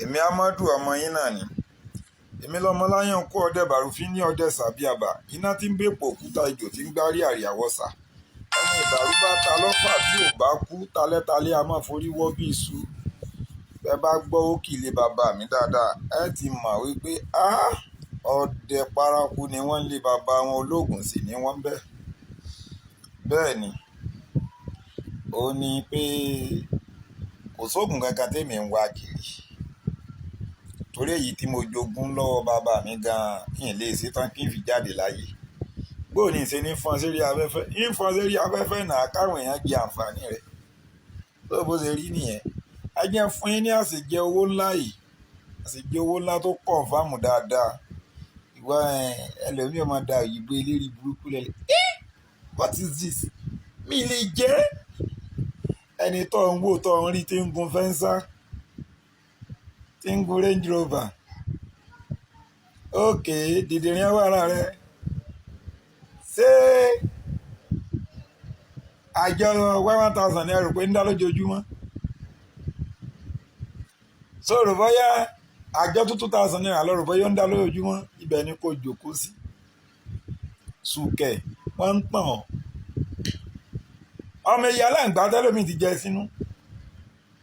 Èmi Amadu ọmọ yín náà ni. Èmi lọmọ láyàn kú ọdẹ bàrúfin ní ọdẹ sàbíàbà, iná tí ń bèpò òkúta ijò tí ń gbárí àríàwọ̀sà. Ẹni ìbàrú bá ta lọ́fà tí ò bá kú, talẹ́talẹ́ a máa forí wọ́ bí iṣu. Bẹ́ bá gbọ́ òkìlẹ̀ bàbá mi dáadáa, ẹ ti mọ̀ wípé ọdẹ paraku ni wọ́n lé bàbá wọn, ológun sì ni wọ́n bẹ́ẹ̀. Bẹ́ẹ̀ ni, ó ní pé kò sóògùn kankan tèmi ń wá kiri. Torí èyí tí mo jogún lọ́wọ́ bàbá mi gan-an, n lè ṣe tán kí n fi jáde láyé. Bó ní ṣe ní fọn sérí afẹ́fẹ́, ń fọn sérí afẹ́fẹ́ náà káwọn èèyàn jẹ àǹfààní rẹ̀. Tó bó ṣe rí nìyẹn. Ẹ jẹ́ n fún yín ní àṣejẹ owó ńlá yìí, àṣejẹ owó ńlá tó confirm dáadáa. Ìwọ ẹlòmíì máa da òyìnbó eléri burúkú lẹ́lẹ̀. Eh! What is this? Mi lè jẹ́ ẹni tó ń wò tó ń rí tí ń gun Venza, tí ń gun Range Rover. Okay, dìdìrín ẹwà ara rẹ. Ṣé àjọ 1,000 ní ẹ rò pé ń dá lójoojúmọ́? Sọ̀rọ̀ bóyá àjọ ₦2,000 lọ rò bóyá ń dá lójoojúmọ́, ibẹ̀ ni kò jókòó sí. Sùkẹ̀ wọ́n ń tàn ọ́. Ọmọ ẹyẹ aláǹgbá tẹ́lómi ti jẹ sínú.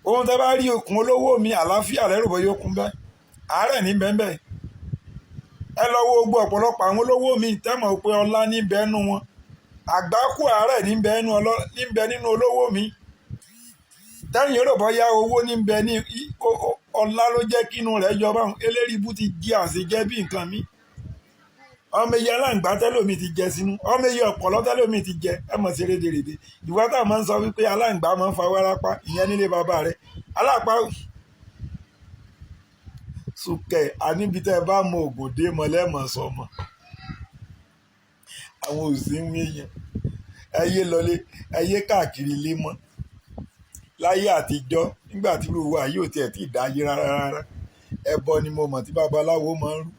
Ohun tẹ́ bá rí okùn olówó mi, àlàáfíà lẹ́rù bóyá ó kún bẹ́ẹ̀. Àárẹ̀ ní bẹ́ẹ̀ bẹ́ẹ̀. Ẹ lọ wo gbogbo ọ̀pọ̀lọpọ̀ àwọn olówó mi tẹ́ mọ̀ pé ọlá ní bẹ́ẹ̀ nú wọn. Àgbákò àárẹ̀ ní bẹ́ẹ̀ nínú olówó mi. Tẹ́yìn rò bóyá owó ní bẹ́ẹ̀ ní ọlá ló jẹ́ kí inú rẹ̀ yọ báwọn. Eléri ibú ti jí àṣejẹ́ bí nǹkan mi. Ọmọ ẹyẹ aláǹgbá tẹ́lómi ti jẹ sínú. Ọmọ ẹyẹ ọ̀pọ̀lọ́ tẹ́lómi ti jẹ. Ẹ mọ̀ sí rédèrèdè. Ìwọ tá a máa ń sọ wípé aláǹgbá máa ń fa wárápá, ìyẹn nílé bàbá rẹ̀. Alápá sùkẹ̀ àníbi tẹ́ ẹ bá mọ ògùn dé mọ lẹ́mọ̀ sọmọ. Àwọn òsín ń wíyàn. Ẹ yé lọlé, ẹ yé káàkiri ilé mọ́. Láyé àtijọ́, nígbà tí irú wa yóò tiẹ̀ tí ì dáyé rárá rárá. Ẹbọ ni mo mọ̀ tí babaláwo máa ń rú.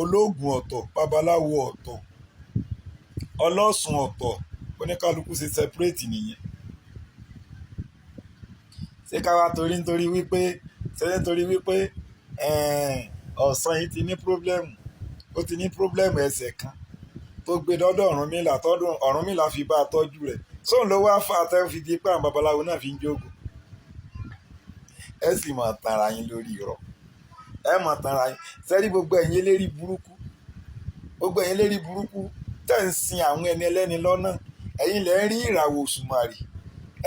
Ológun ọ̀tọ̀, babaláwo ọ̀tọ̀, ọlọ́sùn ọ̀tọ̀, oníkálukú ṣe separate nìyẹn. Ṣé ká wá torí nítorí wípé, ṣé nítorí wípé, ọ̀sán yìí ti ní problem, ó ti ní problem ẹsẹ̀ kan tó gbé dọ́dọ̀ Ọ̀rúnmìlà, tọ́dún Ọ̀rúnmìlà fi bá a tọ́jú rẹ̀. Sóun ló wá fà tẹ́ fi di pé àwọn babaláwo náà fi ń jógun. Ẹ sì máa tanra yín lórí irọ́. Ẹ máa tanra yín. Ṣé rí gbogbo ẹ̀yin eléri burúkú, gbogbo ẹ̀yin eléri burúkú tẹ́ ń sin àwọn ẹni ẹlẹ́ni lọ́nà. Ẹ̀yin lẹ ń rí ìràwọ̀ òṣùmàrè.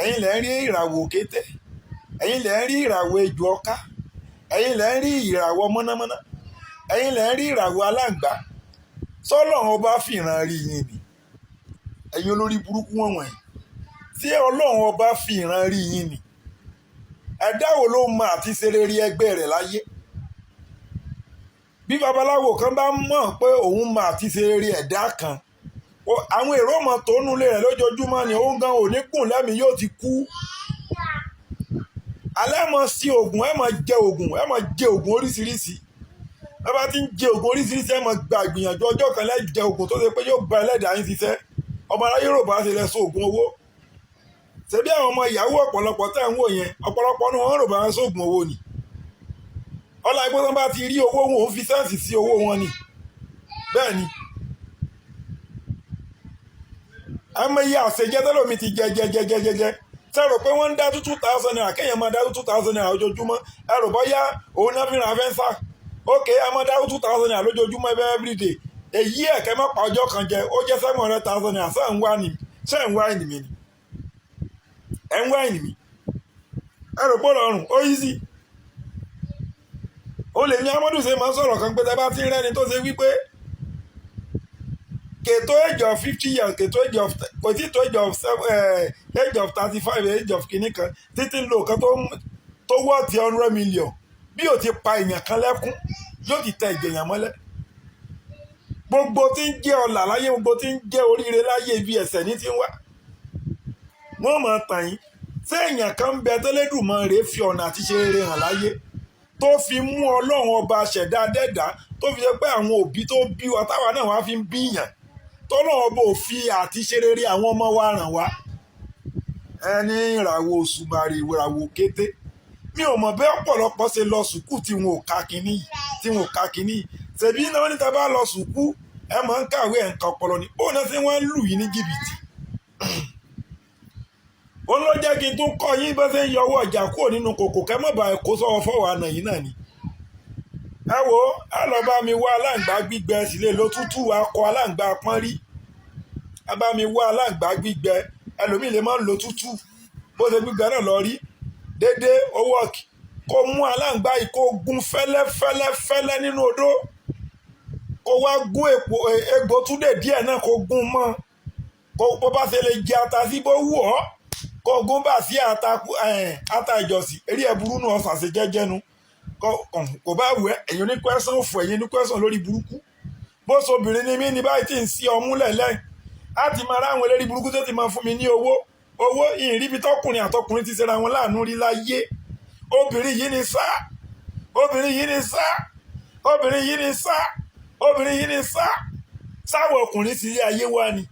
Ẹ̀yin lẹ ń rí ìràwọ̀ òkété. Ẹ̀yin lẹ ń rí ìràwọ̀ ejò ọká. Ẹ̀yin lẹ ń rí ìràwọ̀ mọ̀nàmọ́ná. Ẹ̀yin lẹ ń rí ìràwọ̀ aláǹgbá. Sọ́lọ́run ọba fìran rí yín ni. Ẹ̀yin olórí burúkú wọ̀nyí. Tí Ọlọ́run ọba fìran rí yín ni. Ẹ̀dá wo ló mọ àti ṣe rere ẹgbẹ́ rẹ̀ láyé? Bí babaláwo kan bá mọ̀ pé òun mọ àti ṣe rere ẹ̀dá kan, àwọn èrò mọ̀ tó nulẹ̀ rẹ̀ lójoojúmọ́ ni òun gan ò ní kùn lẹ́mìí yóò ti kú. Alẹ́ mọ̀ sí ògùn, ẹ mọ̀ jẹ ògùn, ẹ mọ̀ jẹ ògùn oríṣiríṣi. Ẹ bá ti ń jẹ ògùn oríṣiríṣi, ẹ mọ̀ gba ìgbìyànjú ọjọ́ kan lẹ́ jẹ ògùn tó ṣe pé yóò bá ẹlẹ́dàá yín ṣiṣẹ́. Ọmọ aráyé rò bá ṣe lẹ sọ ògùn owó. Ṣebí àwọn ọmọ ìyàwó ọ̀pọ̀lọpọ̀ tẹ́ ń wò yẹn, ọ̀pọ̀lọpọ̀ ni wọ́n rò bá sóògùn owó ni. Ọlá ẹgbẹ́ tó bá ti rí owó wọn ò fi sense sí owó wọn ni. Bẹ́ẹ̀ ni. Àmọ́ iye àṣejẹ́ tẹ́lómi ti jẹ jẹ jẹ jẹ jẹ jẹ. Ṣé rò pé wọ́n ń dá ₦2,000 kéèyàn máa dá ₦2,000 lójoojúmọ́? Ẹ rò bóyá òun náà fi ràn Venza. Okay, a máa dá ₦2,000 lójoojúmọ́ every day. Èyí ẹ̀kẹ́ má pa ọjọ́ kan jẹ, ó jẹ́ ₦700,000. Ṣé ń wá ni? Ṣé ń wá ẹ̀nì mi ni? Ẹ ń wá ẹ̀nì mi. Ẹ rò pé ó rọrùn, ó easy. Ó lè ní Amadu ṣe máa ń sọ̀rọ̀ kan pé tẹ́ bá ti ń rẹ́ni tó ṣe wípé kètò age of 50 years, kètò age of, kò tí tó age of seven, age of 35, age of kìíní kan, títí ń lo nǹkan tó worth 100 million, bí ó ti pa èèyàn kan lẹ́kún, yóò ti tẹ ìjẹ̀yàn mọ́lẹ̀. Gbogbo tí ń jẹ́ ọlà láyé, gbogbo tí ń jẹ́ oríire láyé, ibi ẹ̀ṣẹ̀ ní ti ń wá. Wọ́n máa tàn yín. Ṣé èèyàn kan ń bẹ tẹ́lẹ̀dùmarè fi ọ̀nà àti ṣe rere hàn láyé tó fi mú Ọlọ́run ọba ṣẹ̀dá dẹ́dá tó fi ṣe pé àwọn òbí tó bí wa táwa náà wá fi ń bíyàn, tọ́lọ́run ọba ò fi àti ṣe rere àwọn ọmọ wa ràn wá? Ẹni ìràwọ̀ òṣùmàrè, ìràwọ̀ kété. Mi ò mọ̀ bẹ́ẹ̀, ọ̀pọ̀lọpọ̀ ṣe lọ sùkúù tí wọn ò ka kínní yìí, tí wọn ò ka kínní yìí. Ṣèbí náà níta bá lọ sùkúù, ẹ máa ń kàwé, ẹ̀ ń ka ọpọlọ ni. Bóun náà ṣe wọ́n ń lù yín ní jìbìtì, ó ló jẹ́ kí n tún kọ́ yín bá ṣe ń yọ owó ọjà kúrò nínú kòkò, kẹ́ mọ̀ bá kó sọ́wọ́ fọ́wọ́ àná yìí náà ni. Ẹ wo, ẹ lọ bá mi wá aláǹgbá gbígbẹ sílé ló tútù, akọ aláǹgbá pọ́n rí. Ẹ bá mi wá aláǹgbá gbígbẹ. Ẹlòmíì lè má lo tútù, bó ṣe gbígbẹ náà lọ rí dédé owó ọ̀kì. Kó mú aláǹgbá yìí, kó gún fẹ́lẹ́fẹ́lẹ́fẹ́lẹ́ nínú odó, kó wá gún èpò egbò túndé díẹ̀ náà, kó gún mọ́, kó bó bá ṣe lè jẹ ata sí, bó wù ọ́, kó gún bá sí ata, ata ìjọsìn. Eré ẹ̀ burú nù, ọ̀sán ṣe jẹ́jẹ́ nu kò bá wù ẹ́. Ẹ̀yin ní question òfò, ẹ̀yin ní question lórí burúkú. Bó so obìnrin ni mí ní báyìí tí ń sí ọmú lẹ̀lẹ́ á ti máa ráwọn eléré burúkú tó ti máa fún mi ní owó owó ìrìbí tọkùnrin àtọkùnrin ti ṣera wọn láàánú rí láyé. Obìnrin yìí ni sá, obìnrin yìí ni sá, obìnrin yìí ni sá, obìnrin yìí ni sá. Sáwọ ọkùnrin ti rí ayé wá ni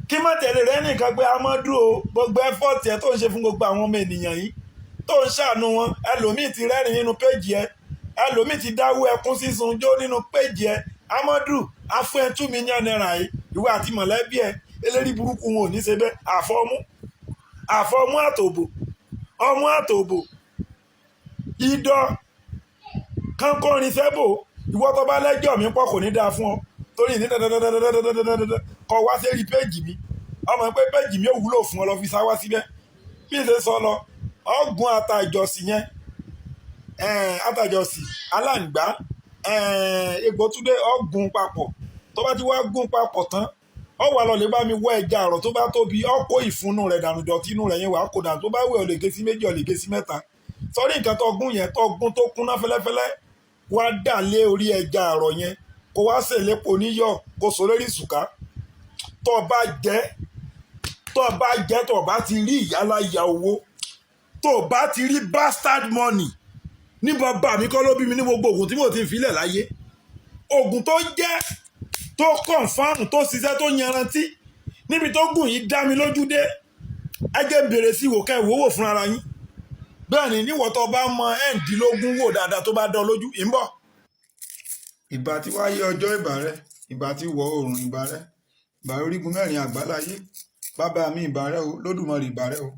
kí má tẹ̀lé rẹ nìkan pé Amadu o. Gbogbo effort ẹ tó ń ṣe fún gbogbo àwọn ọmọ ènìyàn yìí, tó ń ṣàánú wọn, ẹlòmíì ti rẹ́rìn nínú péjì ẹ, ẹlòmíì ti dáwọ́ ẹkún sísun jó nínú péjì ẹ. Amadu, afún ẹ ₦2 million yìí, ìwọ àti mọ̀lẹ́bí ẹ. Eléri burúkú wọn ò ní ṣe bẹ́ẹ̀. Àfọmú àfọmú àtòbò, ọmú àtòbò, idọ́ kánkọ́rin sẹ́bò. Ìwọ tó bá lẹ́jọ́ mi pọ̀, kò ní dáa fún ọ, torí ní dandandandandandandandandan kọ wá sí péjì mi. Ọmọ pé péjì mi ò wúlò fún ọ, lọ fi sáwá síbẹ̀. Bí ṣe sọ lọ, ọgùn ata ìjọsìn yẹn, ata ìjọsìn, aláǹgbá, egbòtúndé, ọgùn papọ̀. Tó bá ti wá gún papọ̀ tán, ọ wà lọ lè bá mi wọ ẹja àrọ̀ tó bá tóbi, ọ kó ìfúnnu rẹ̀ dànù, dọ̀tí inú rẹ̀ yẹn wàá kó dànù. Tó bá wẹ̀, ọ lè gé sí méjì, ọ lè gé sí mẹ́ta. Sọrí nǹkan tó gún yẹn, tó gún tó kúnná fẹ́lẹ́fẹ́lẹ́, wá dà lé orí ẹja àrọ̀ yẹn, kó wá sèlépo níyọ̀, kó so lórí ìsùká. Tó bá jẹ́, tó bá jẹ́, tó bá ti rí ìyálà ìyá owó, tó bá ti rí bastard money ní bàbá mi kọ́ ló bí mi ní gbogbo ògùn tí mo ti filẹ̀ láyé, ògùn tó jẹ́ tó confirm, tó ṣiṣẹ́, tó yanrantí níbi tó gùn yìí dá mi lójú dé. Ẹ jẹ́ n bèrè sí wò, kẹ́ ẹ̀ wò wò fúnra yín. Bẹ́ẹ̀ ni, níwọ̀ tó bá mọ ẹ̀ǹdínlógún wò dáadáa, tó bá dán lójú ń bọ̀. Ìbà tí wáyé ọjọ́, ìbà rẹ. Ìbà tí wọ̀ oòrùn, ìbà rẹ. Ìbà orígun mẹ́rin àgbáláyé. Bàbá mi, ìbà rẹ o. Lódùmarè, ìbà rẹ o.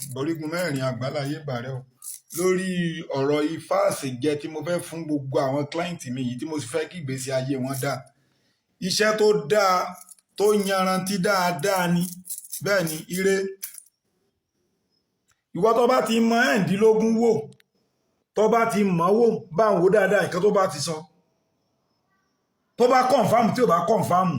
Ìbà orígun mẹ́rin àgbáláyé, ìbà rẹ o. Lórí ọ̀rọ̀ ifá àṣejẹ tí mo fẹ́ fún gbogbo àwọn client mi yìí, tí mo sì fẹ́ kí ìgbésí ayé wọn dáa, iṣẹ́ tó dáa, tó yanrantí dáadáa ni. Bẹ́ẹ̀ ni, ire. Ìwọ tó bá ti mọ ẹ̀ǹdínlógún wò, tó bá ti mọ̀ wò, bá ń wò dáadáa, nǹkan tó bá ti sọ, tó bá confirm, tí ò bá confirm.